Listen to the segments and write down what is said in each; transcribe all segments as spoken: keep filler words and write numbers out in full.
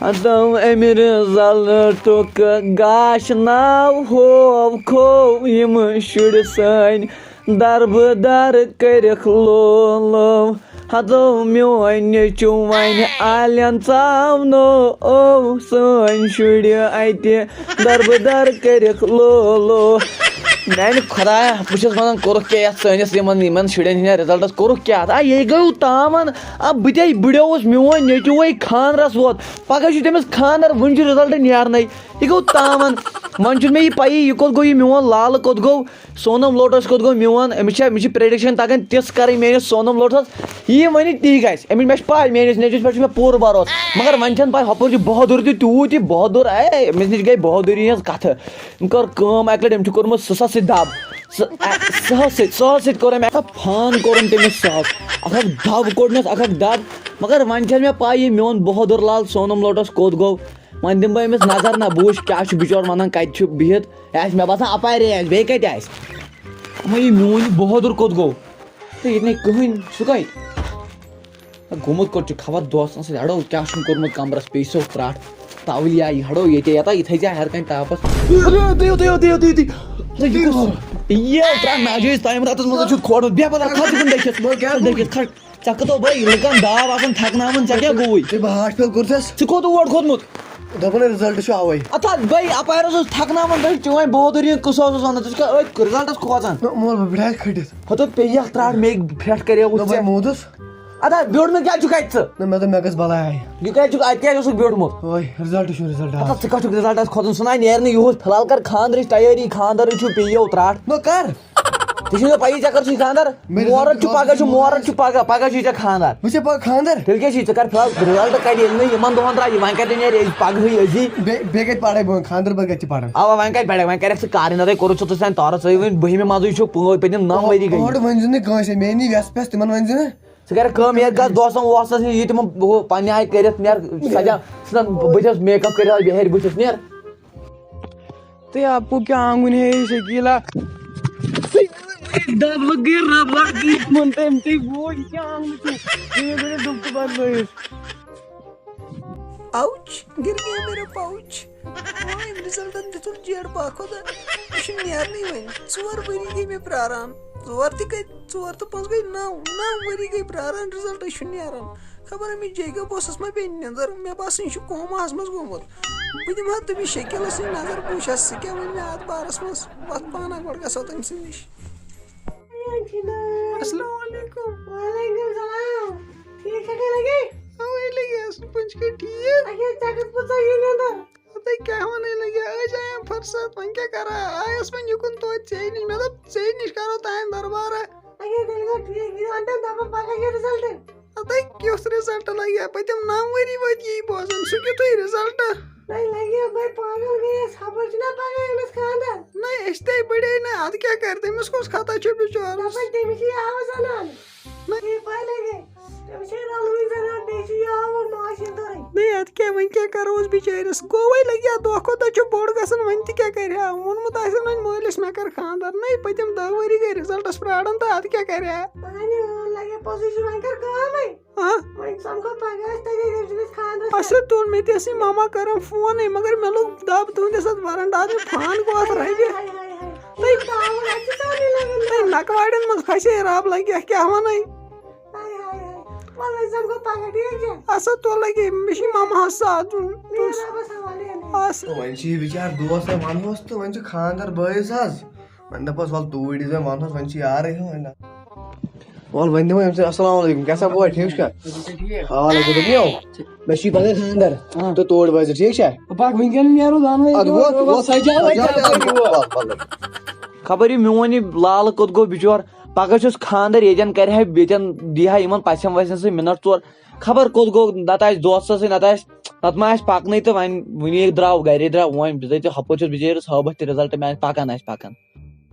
ہتو امہِ رِزلٹُک گاش ناو ہوو کھوو یِم شُرۍ سٲنۍ۔ دربہٕ در کٔرِکھ لولو۔ ہتو میون نیٚچوٗ وۄنۍ آلین ژاونو۔ او سٲنۍ شُرۍ اتہِ دربہٕ در کٔرِکھ لولو۔ میانہِ خۄدایا، بہٕ چھُس ونان، کوٚرُکھ کیٛاہ یتھ سٲنِس یِمن، یِمن شُرٮ۪ن ہٕنٛدٮ۪ن رِزلٹس؟ کوٚرُکھ کیٛاہ اتھ؟ آ، یے گوٚو تامن۔ آ، بہٕ تے بٕڈیووُس، میون نیٚچوٗ وۄنۍ خانٛدرس ووت۔ پگاہ چھُ تٔمِس خانٛدر، وُنہِ چھُ رِزلٹ نیرنَے۔ یہِ گوٚو تامَن۔ وۄنۍ چھُنہٕ مےٚ یہِ پَیی، یہِ کوٚت گوٚو یہِ میون لالہٕ، کوٚت گوٚو سونم لوٹس، کوٚت گوٚو میون؟ أمِس چھےٚ، أمِس چھِ پرٛیڈِکشَن تَگان تِژھ کَرٕنۍ میٲنِس سونم لوٹس، یی وَنہِ تی گژھِ۔ أمِس، مےٚ چھِ پَے، میٲنِس نیٚچوِس پٮ۪ٹھ چھُ مےٚ پوٗرٕ بھروسہٕ۔ مگر وۄنۍ چھَنہٕ پَے، ہُپٲرۍ چھُ بہادُر تہِ تیوٗت، یہِ بہادُر، اے، أمِس نِش گٔے بہادُری ہِنٛز کَتھٕ۔ أمۍ کٔر کٲم اَکہِ لَٹہِ، أمۍ چھُ کوٚرمُت سٕہَس سۭتۍ دَب۔ سٕہَس سۭتۍ، سٕہَس سۭتۍ کوٚر أمۍ اَکھ فان کوٚر أمۍ تٔمِس سٕہَس۔ اَکھ اَکھ دَب کوٚڑنَس، اَکھ اَکھ دَب۔ مگر وۄنۍ چھَنہٕ مےٚ پَے، یہِ میون بہادُر لال سونم لوٹس کوٚت گوٚو؟ وۄنۍ دِمہٕ بہٕ أمِس نظر نہ، بہٕ وٕچھٕ کیٛاہ چھُ بِچور وَنان، کَتہِ چھُ بِہِتھ۔ یہِ آسہِ مےٚ باسان اَپارے آسہِ، بیٚیہِ کَتہِ آسہِ؟ وۄنۍ یہِ میون یہِ بہادُر کوٚت گوٚو؟ تہٕ ییٚتہِ نَے کٕہٕنۍ، سُہ کَتہِ؟ گوٚمُت کوٚت چھُ خبر دوستَن سۭتۍ؟ ہَڑو کیٛاہ چھُم کوٚرمُت کَمرَس، پیٚیہِ سو ترٛٹھ، تَوٕلۍ یا یہِ ہَڑو ییٚتے یَتا، یہِ تھٲیزِ ہَر کانٛہہ تاپَس۔ یہِ ترٛٹھ ناجٲیِز تَمہِ راتَس منٛز چھُ کھوڑمُت، بیٚہہ پَتہٕ کھَس یِکُن ڈٔکھِتھ۔ ڈٔکھِتھ کھَس۔ ژےٚ کوٚت بَے لُکَن داو آسان تھَکناوان، ژےٚ کیٛاہ گوٚوُے؟ ژےٚ بہٕ ہاسپِٹل کوٚرتھَس۔ ژٕ کوٚت اور کھوٚتمُت؟ دوٚپُن رِزلٹ چھُ اَوَے۔ اَتھ ہا بَے اَپارِ اوس تھَکناوان، بَے چٲنۍ بہادُری کُس اوسُس وَنان، ژٕ چھُکھ أتھۍ رِزلٹَس کھوژان۔ نہ، مول، بہٕ پھِرِ ہا کھٔٹِتھ۔ ہَتو پیٚیہِ اَتھ ترٛٹھ، مےٚ پھرٛٹھ کَریوُتھ نہ، ژےٚ۔ بَے موٗدُس۔ اَتھ ہا بیوٗٹھ نہٕ کیٛازِ چھُکھ اَتہِ ژٕ؟ نہ، مےٚ دوٚپ مےٚ گژھِ بَلاے۔ یہِ کیٛازِ چھُکھ اَتہِ کیٛازِ اوسُکھ بیوٗٹھمُت؟ اوے، رِزلٹ چھُ، رِزلٹ آو۔ ہَتو ژٕ کَتھ چھُکھ رِزلٹَس کھوژان؟ سُہ نہ نیرِ نہٕ یُہُس، فِلحال کَر خانٛدرٕچ تیٲری، خانٛدرٕچ چھُ پیٚیو ترٛٹھ۔ نہ، کَر؟ ژےٚ چھُے نہ پَیی ژےٚ کر چھُے خانٛدر؟ مےٚ مورت چھُ رِزلٹ پَگاہ چھُ، کھوژُن مورت چھُ پَگاہ، پَگاہ چھُے ژےٚ خانٛدر۔ وۄنۍ چھا پَگاہ خانٛدر؟ تیٚلہِ کیٛاہ چھُے ژےٚ کر فِلحال رِزلٹ کَڑِ، ییٚلہِ نہٕ یِمَن دۄہَن درٛاو یہِ، وۄنۍ کَتہِ نیرِ أزۍ پَگہٕے أزی؟ بیٚیہِ، بیٚیہِ کَتہِ پَرے بہٕ وۄنۍ؟ خانٛدر پَتہٕ کَتہِ چھِ پَران؟ اَوا، وۄنۍ کَتہِ پَرے؟ وۄنۍ کَرٮ۪کھ ژٕ کارٕے، نَتہٕ کوٚرُتھ ژےٚ تۄہہِ سانہِ تورٕ ژٕے وۄنۍ بٔہمہِ منٛزٕے چھُکھ پٲنٛژھ، پٔتِم نَو ؤری گٔے۔ اورٕ ؤنۍ زِ نہٕ کٲنٛسہِ، میٛٲنی وٮ۪سہٕ پٮ۪س تِمَن ؤنۍ زِ نہٕ۔ ژٕ کَرَکھ کٲم، یَتھ گژھ دوستَن ووستَس نِش، یہِ تِمَن ہُہ پنٛنہِ آیہِ کٔرِتھ نیر، سَجا، ژٕ ژھٕن بٕتھِس میک اپ کٔرِتھ، بیٚہہِ ہیٚرِ بٕتھِس نیر۔ تو یہ آپ کو کیا آنگن ہے، شکیلا؟ دب لگے رب لگے من تم تی وہ کیا آنگن تو یہ میرے دکھ تو بند ہوئے۔ آؤچ، گر گیا میرا پاؤچ۔ وۄنۍ أمۍ رِزلٹَن دیُتُن جیڈ پاکھ خۄدا۔ یہِ چھُنہٕ نیرنٕے وۄنۍ۔ ژور ؤری گٔے مےٚ پرٛاران۔ ژور تہِ گٔے، ژور تہٕ پانٛژھ گٔے نَو۔ نَو ؤری گٔے پرٛاران، رِزلٹَے چھُنہٕ نیران۔ خبر أمِس جیگا بوسَس ما پیٚیہِ نٮ۪نٛدٕر، مےٚ باسان، یہِ چھُ کوماہَس منٛز گوٚمُت۔ بہٕ دِمہٕ ہا تٔمِس شکیلَس نِش نظر، بہٕ وٕچھِ ہا، سُہ کیٛاہ وَنہِ مےٚ اَتھ بارَس منٛز۔ وَتھ پانہ گۄڈٕ گژھو تٔمۍ سٕنٛدِ نِش۔ السلام علیکم۔ وعلیکم السلام۔ ٹھیٖک چھا، ٹھیٖک لگے؟ اَوَے لگے اَصٕل پٲٹھۍ، چھُکھا ٹھیٖک؟ اچھا، ژےٚ کَتھ پوٚژھ یہِ نٮ۪نٛدٕر؟ ہَتَے کیٛاہ وَنَے لگے، أزۍ آیَم فُرصت، وۄنۍ کیٛاہ کَرٕ ہا؟ آیَس وۄنۍ یُکُن توتہِ ژےٚ نِش، مےٚ دوٚپ، ژےٚ نِش کَرو تام دربارہ۔ اچھا، تیٚلہِ گوٚو ٹھیٖک، یہِ وَن تہٕ دَپان پَگاہ یہِ رِزلٹ۔ ہَتَے کیُتھ رِزلٹ لگہِ ہا؟ پٔتِم نَو ؤری وٲتۍ یی بوزان، سُہ کیُتھُے رِزلٹ؟ نَے لگہِ ہا، بٔے پاگل گٔیَس، خبر چھُنہ پَگاہ أمِس خانٛدر۔ نَے، أسۍ تے بٔڑے نہ، اَدٕ کیٛاہ کَرِ؟ تٔمِس کُس خطا چھُ بِچارَس؟ دَپان تٔمِس چھِ یہِ آوُز اَنان۔ نہ۔ یہِ پَے لگے۔ تٔمِس چھِ رَلوٕنۍ زَنان، بیٚیہِ چھِ یہِ آوُر ماجہِ ہِنٛدۍ دۄرٕے۔ نَے، اَدٕ کیٛاہ، وۄنۍ کیٛاہ کَرو أسۍ بِچٲرِس؟ گوٚوَے لگہِ ہا، دۄہ کھۄتہٕ دۄہ چھُ بوٚڑ گژھان، وۄنۍ تہِ کیٛاہ کَرِ ہا؟ ووٚنمُت آسہِ وۄنۍ مٲلِس، مےٚ کَر خانٛدر۔ نَے، پٔتِم دَہ ؤری گٔے رِزلٹَس پرٛاران تہٕ اَدٕ کیٛاہ کَرِ ہا؟ اَہَنہِ، اۭں، لگے پوٚزُے چھُ، وۄنۍ کَر کٲمٕے۔ ہاں؟ وۄنۍ سَمکھو پَگاہ أسۍ تَتے تٔمۍ سٕنٛدِس خانٛدرَس اَسہِ پٮ۪ٹھ۔ تُل مےٚ تہِ ٲسٕے ماما کَران فونٕے، مگر مےٚ لوٚگ دَب تُہٕنٛدِس اَتھ وَرَنٛڈاہَس، مےٚ فان گوٚو اَتھ رَبہِ۔ ہاے، ہاے، ہاے۔ تُہۍ، تُہۍ پاوَر اَتہِ چھِ سارنٕے لَگان تُہۍ نار۔ نَکواڑٮ۪ن منٛز کھَسے رَب لَگہِ، کیٛاہ وَنَے؟ ہاے، ہاے، ہاے۔ وَلہٕ أسۍ سَمکھو پَگاہ، ٹھیٖک چھا؟ اَسا تُل لَگے، مےٚ چھِ مَماہَس ساتھ دیُن۔ بیٚہہ رَبَس حوالہٕ، اَسا۔ وۄنۍ چھِ یہِ بِچار دوس، وۄنۍ وَنہوس تہٕ وۄنۍ چھُ خانٛدر بٲیِس آز۔ وۄنۍ دَپوس، وَلہٕ توٗرۍ ییٖزِ، وَنہوس، وۄنۍ چھُ یارٕے ہیوٗ وۄنۍ۔ وَلہٕ وۄنۍ دِمو أمۍ سٕے۔ السلام علیکم، کیٛاہ سا بوے، ٹھیٖک چھُکھا؟ آ، لگے دوٚپمو، مےٚ چھُ یہِ پَگاہ خانٛدر۔ آ۔ تہٕ توٗرۍ وٲتۍ زِ، ٹھیٖک چھا؟ پَکھ وٕنکٮ۪ن نیرو دۄنوَے۔ اَدٕ ووت، ووت، ووت، سَجاو وۄنۍ سَجاو، کیٛاہ کٔرِو؟ وَلہٕ، وَلہٕ۔ خبر یہِ میون یہِ لالہٕ کوٚت گوٚو بِچور؟ پَگاہ چھُس خانٛدر، ییٚتٮ۪ن کَرِ ہا، ییٚتٮ۪ن دی ہا یِمَن پَژھٮ۪ن وَژھٮ۪ن سۭتۍ مِنَٹ ژور۔ خبر کوٚت گوٚو، نَتہٕ آسہِ دوستَس سۭتۍ، نَتہٕ آسہِ، نَتہٕ ما آسہِ پَکنٕے تہٕ وۄنۍ وٕنی درٛاو گَرے درٛاو، وۄنۍ بِزٲتی ہُپٲرۍ چھُس بِچٲرِس ہٲبَتھ تہِ رِزلٹ مےٚ آسہِ پَکان، آسہِ پَکان۔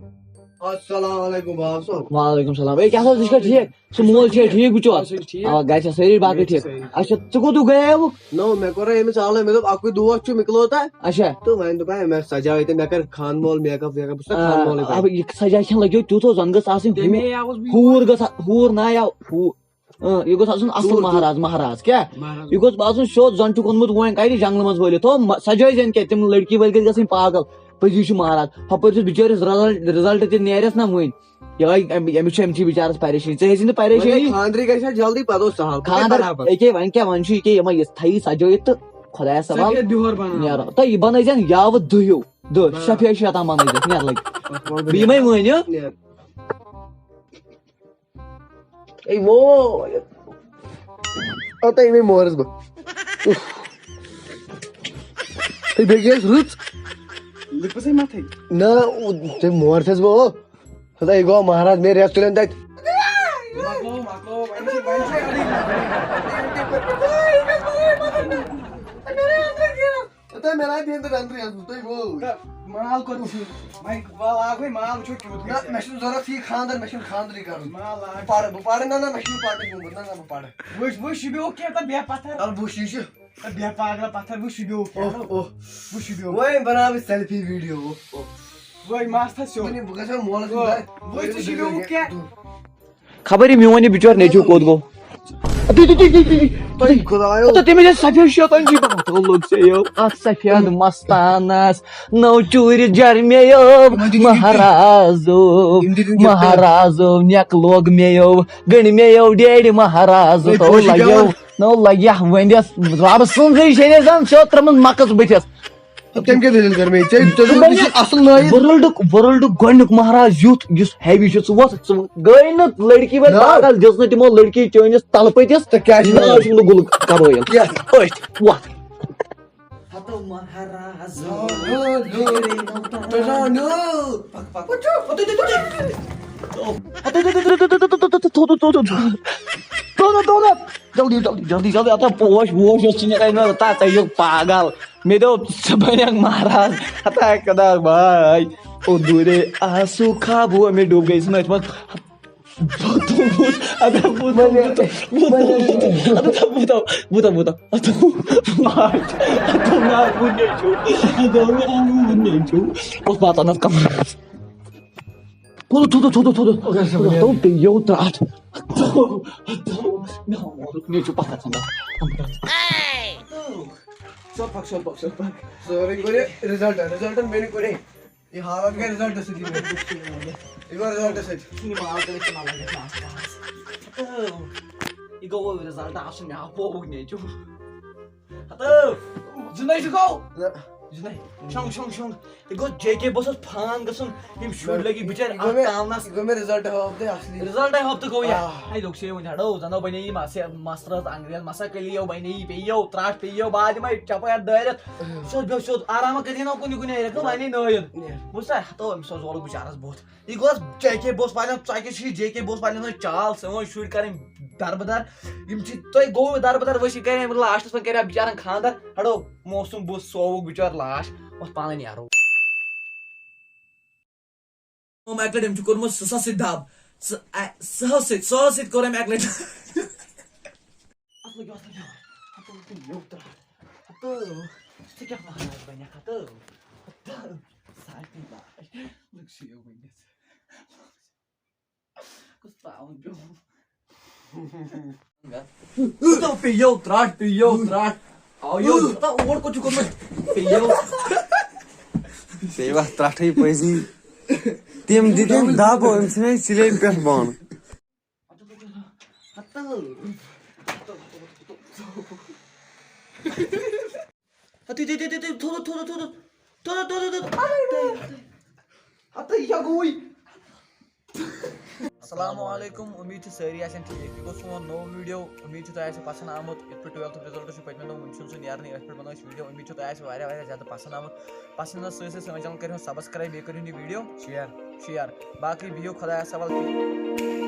السلام علیکم بابا صٲب۔ وعلیکم السلام۔ ہے، کیٛاہ سا، ژٕ چھُکھا ٹھیٖک؟ سُہ مول چھُ ٹھیٖک، بہٕ چھُس؟ آ، گرِ چھا سٲری باقٕے ٹھیٖک؟ اچھا، ژٕ کوٚت گٔیوُکھ؟ نو، مےٚ کوٚر أمِس حالے، مےٚ دوٚپ، اَکُے دوس چھُ، مۄکلو تہٕ۔ اچھا۔ تہٕ وۄنۍ دوٚپ أمۍ، مےٚ سجاو ییٚتہِ، مےٚ کَرِ خانہٕ مول میک اپ ویک اپ، بہٕ چھُس نا آ، خانہٕ مولٕے آ، کران۔ یہِ سجا چھَنہٕ لٔگِو تیُتھ اوس، زَن گٔژھ آسٕنۍ تَمے ہو-، آوُس بہٕ ہور گٔژھ آ-، ہور نہ آو، ہو-، اۭں، یہِ گوٚژھ آسُن اَصٕل مہراز، مہراز کیٛاہ؟ یہِ گوٚژھ باسُن سیوٚد، زَن چھُکھ اوٚنمُت وۄنۍ کَتہِ جنٛگلہٕ منٛز وٲلِتھ۔ ہو، مہ-، سجٲے زٮ۪ن کیٛاہ، تِم لٔڑکی وٲلۍ گٔژھۍ گژھٕنۍ پاگل۔ پٔزی چھُ مہراز۔ ہُپٲرۍ چھُس بِچٲرِس رِزلٹ، رِزلٹ تہِ نیرٮ۪س نہ وٕنۍ۔ یِہوٚے أمۍ، أمِس چھِ، أمِس چھِ بِچارَس پریشٲنی۔ ژےٚ ٲسی نہٕ پریشٲنی۔ وۄنۍ خانٛدرٕے گژھِ ہا جلدی، پَتہٕ اوس سہل۔ خانٛدر، برابر۔ ییٚکیٛاہ وۄنۍ کیٛاہ، وۄنۍ چھُ ییٚکیٛاہ یِمَے یِژھ تھَیی سجٲیِتھ تہٕ خۄدایَس سوال۔ ژےٚ کیٛاہ دِہُر بَناوُن؟ نیرو۔ تہٕ یہِ بَنٲیزٮ۪ن یاوٕ دُہیوٗ۔ دُہ، بَناو۔ شفیع شیطان بَنٲیزٮ۪س، نیر لَگہِ۔ بہٕ یِمَے وٲنِو۔ نیر۔ اے وو۔ اوٚتام یِمَے مورَس بہٕ۔ اُف۔ ہے، بیٚیہِ گٔیَس رٕژ۔ لِپسٕے مَتھٕے۔ نہ، تٔمۍ مور چھَس بہٕ، او۔ ہتا، یہِ گوٚو مہراز، مےٚ رٮ۪تھ تُلن تَتہِ۔ مۄکلو، مۄکلو، وۄنۍ چھِ، وۄنۍ چھِ اَڑٕے۔ ہتا، مےٚ لایہِ دِنٛدٕر أنٛدرٕے حظ، تُہۍ گوٚو۔ تہٕ مال کوٚت چھُ؟ وۄنۍ وۄنۍ لاگ وۄنۍ مال، وٕچھو کیُتھ نہ، گژھِ۔ مےٚ چھُنہٕ ضوٚرَتھ یہِ خانٛدر، مےٚ چھُنہٕ خانٛدرٕے کَرُن۔ مال لاگ۔ بہٕ پَرٕ، بہٕ پَرٕ، نہ، نہ، مےٚ چھُنہٕ پَرنٕچ وُمٕر، نہ، نہ، بہٕ پَرٕ۔ وٕچھ، وٕچھ، یہِ بیوٗٹھ کیٛاہ تَتھ بے پَتھر۔ اَلہٕ وٕچھ، یہِ چھُ۔ تَتھ بے پاگلا پَتھر، وٕچھ، یہِ بیوٗٹھ کیٛاہ۔ اوہ، اوہ۔ وٕچھ، یہِ بیوٗٹھ۔ وۄنۍ بَناو بہٕ selfie video، اوہ، اوہ۔ وۄنۍ مَس تھَس سیوٚد۔ وٕنہِ بہٕ گژھٕ ہا مولَس نِش وۄنۍ، گَرِ۔ وٕچھ ژٕ، یہِ بیوٗٹھ کیٛاہ۔ خبر یہِ میون یہِ بِچور نیٚچوٗ کوٚت گوٚو۔ تُہۍ، تُہۍ، تُہۍ، تُہۍ، تُہۍ، تۄہہِ خۄدایو۔ ہتا تٔمِس چھِ سفید شیطان جی، ہتا لوٚگ ژےٚ یو۔ اَتھ سفید مستانس نو چوٗرِ جرمیو۔ یِمن دِتِو تُہۍ، مہرازو، یِم دِتِو تُہۍ۔ مہرازو، نیک لوگ میو، گٔنڈ میو، ڈیڈِ مہرازو، ہے، تو پوشہِ لگیو، بیول۔ نو لگیا ؤنٛدِس رب سٕنٛزٕے شیٚنہِ زن چھو ترٲمٕژ مکٕژ بٕتھِس۔ تٔمۍ کیٛاہ دٔلیٖل کٔر مےٚ؟ ژےٚ، ژےٚ دوٚپ، یہِ چھُ اَصٕل نٲیِد۔ ورلڈُک، ورلڈُک گۄڈٕنیُک مہراز یُتھ، یُس heavy چھُ، ژٕ وۄتھ، ژٕ گٔے نہٕ لڑکی وۄنۍ نہ۔ پاگل، دِژ نہٕ تِمو لڑکی چٲنِس تلہٕ پٔتِس۔ تہٕ کیٛاہ چھِ ناو وَنان؟ چھُکھ نہٕ گُلہٕ قبٲیِل۔ کیٛاہ؟ أتھۍ، وۄتھ۔ ہتو مہراز۔ نو، نو، نو۔ تُلان، نو۔ پک، پک۔ دولت، دولت۔ جلدی، جلدی، جلدی، جلدی۔ اَتھ پوش ووش یۄس چھِ نیران، مےٚ دوٚپ، تَتھ ژَیہِ پاگل۔ مےٚ دوٚپ، ژٕ بَنیٚکھ مہراز۔ ہتا خۄدا بھاے۔ او دوٗرے آسو خواب ہوا، مےٚ ڈوٗب گٔے سُہ نٔٹھۍ منٛز۔ بہٕ دوٚپُس، اَدٕ بہٕ دوٚپُس، بہٕ دوٚپُس، اَدٕ بہٕ دوٚپُس، بہٕ دوٚپُس، اَدٕ بہٕ دوٚپُس، اَدٕ بہٕ دوٚپُس، اَدٕ بہٕ دوٚپُس، اَدٕ بہٕ دوٚپُس، اوس واتان اَتھ کَمرَس۔ تھوٚد، تھوٚد، تھوٚد، تھوٚد۔ اوکے، سَمجھ آو۔ ہتو پیٚیو ترٛٹھ۔ ہتو، ہتو۔ مےٚ ہاو مولُک نیٚچوٗ پَتھر ژھٕنان۔ سیوٚد پَکھ، سیوٚد پَکھ، سیوٚد پَکھ۔ سورُے کوٚر یہِ result، result مےٚ نہٕ کوٚرُے۔ یہِ حالت گٔے result سۭتی۔ یہِ گوٚو result سۭتۍ۔ یہِ مال کٔرِتھ چھُ مےٚ لَگان آس پاس۔ ہتو۔ یہِ گوٚو result آسُن، مےٚ ہاو پوٚوُک نیٚچوٗ۔ ہتو، زِندَے چھُکھو؟ نہ۔ زِندَے۔ شۄنٛگ، شۄنٛگ، شۄنٛگ۔ یہِ گوٚو جے کے بوسَس فان گژھُن۔ یِم شُرۍ لٔگۍ بِچٲرۍ یہِ گوٚو اَتھ مےٚ، تاونَس۔ یہِ گوٚو مےٚ result ہاو تہٕ اَصلی۔ Result ہاو تہٕ گوٚو یہِ۔ آہ۔ ہے، لوٚگ سے وۄنۍ ہَڑو، زَنو بَنے یہِ مَس-، مَسترَس انٛگریز، مَسا کٔلی یو بَنے یہِ، پیٚیہِ یو، ترٛٹھ پیٚیہِ یو، بعد یِمَے چَپہٕ یَتھ دٲرِتھ۔ اہم۔ سیوٚد بیوٚو سیوٚد، آرامہ کٔرِتھ یِنو کُنہِ کُنہِ ہیٚرٮ۪تھ، وَنے نٲیِد۔ نیر۔ بوٗزتھا؟ ہَتو، أمِس اوس وولُک بِچارَس بُتھ۔ یہِ گوٚژھ جے کے بوس والٮ۪ن، ژۄکہِ چھِ جے کے بوس والٮ۪ن ہٕنٛز چال، سٲنۍ شُرۍ کَرٕنۍ دربٕدر۔ یِم چھِ، تۄہہِ گوٚو دربٕدر، ؤسِو کَرِ أمۍ lastس منٛز کَرِ اَتھ بِچارَن خانٛدر۔ ہَڑو، موسم بُتھ سووُکھ بِچور لاش، وۄتھ پانہٕ نیرو۔ أمۍ اَکہِ لَٹہِ، أمۍ چھُ کوٚرمُت سٕہَس سۭتۍ دَب۔ سٕہ-، اَ-، سٕہَس سۭتۍ، سٕہَس سۭتۍ کوٚر أمۍ اَکہِ لَٹہِ۔ اَتھ لٔگِو، اَتھ لٔگِو۔ ہَتہٕ، ہَتہٕ، یوٚت ترٛٹھ۔ ہَتہٕ، ژٕ کیٛاہ مہراز بَنیٚکھ، ہَتہٕ؟ ہَتہٕ، سارنٕے لاش۔ لٔگۍ سُہ یہِ ؤنِتھ۔ کُس ترٛاوُن پیوٚو؟ کوٗتاہ پیٚیو ترٛٹھ، پیٚیو ترٛٹھ۔ آو یو، کوٗتاہ اور کوٚت چھُ کوٚرمُت؟ پیٚیو۔ پیٚیہِ وَتھ ترٛٹھٕے پٔزی۔ تِم دِتِن دَب، أمۍ ژھٕنۍ سِلیبہِ پٮ۪ٹھ بۄن۔ ہتہٕ، ہتہٕ، ہتہٕ، ہتہٕ، تھوٚد، تھوٚد، تھوٚد، تھوٚد، تھوٚد، تھوٚد، تھوٚد۔ ہتہٕ، یہِ کیٛاہ گوٚوُے؟ السلام علیکم، امید چھِ سٲری آسن ٹھیٖک۔ یہِ گوٚو سون نوٚو video۔ امید چھِ تۄہہِ آسہِ پسنٛد آمُت۔ یِتھ پٲٹھۍ twelfth result چھُ پٔتمہِ دۄہ، وُنہِ چھُنہٕ سُہ نیرنٕے۔ أتھۍ پٮ۪ٹھ بنٲو أسۍ video۔ امید چھِ تۄہہِ آسہِ واریاہ، واریاہ زیادٕ پسنٛد آمُت۔ پسنٛدس سۭتۍ سۭتۍ سٲنۍ channel کٔرِو subscribe، بیٚیہِ کٔرِو یہِ video share۔ Share۔ باقٕے بِہِو خۄدایَس حوالہٕ۔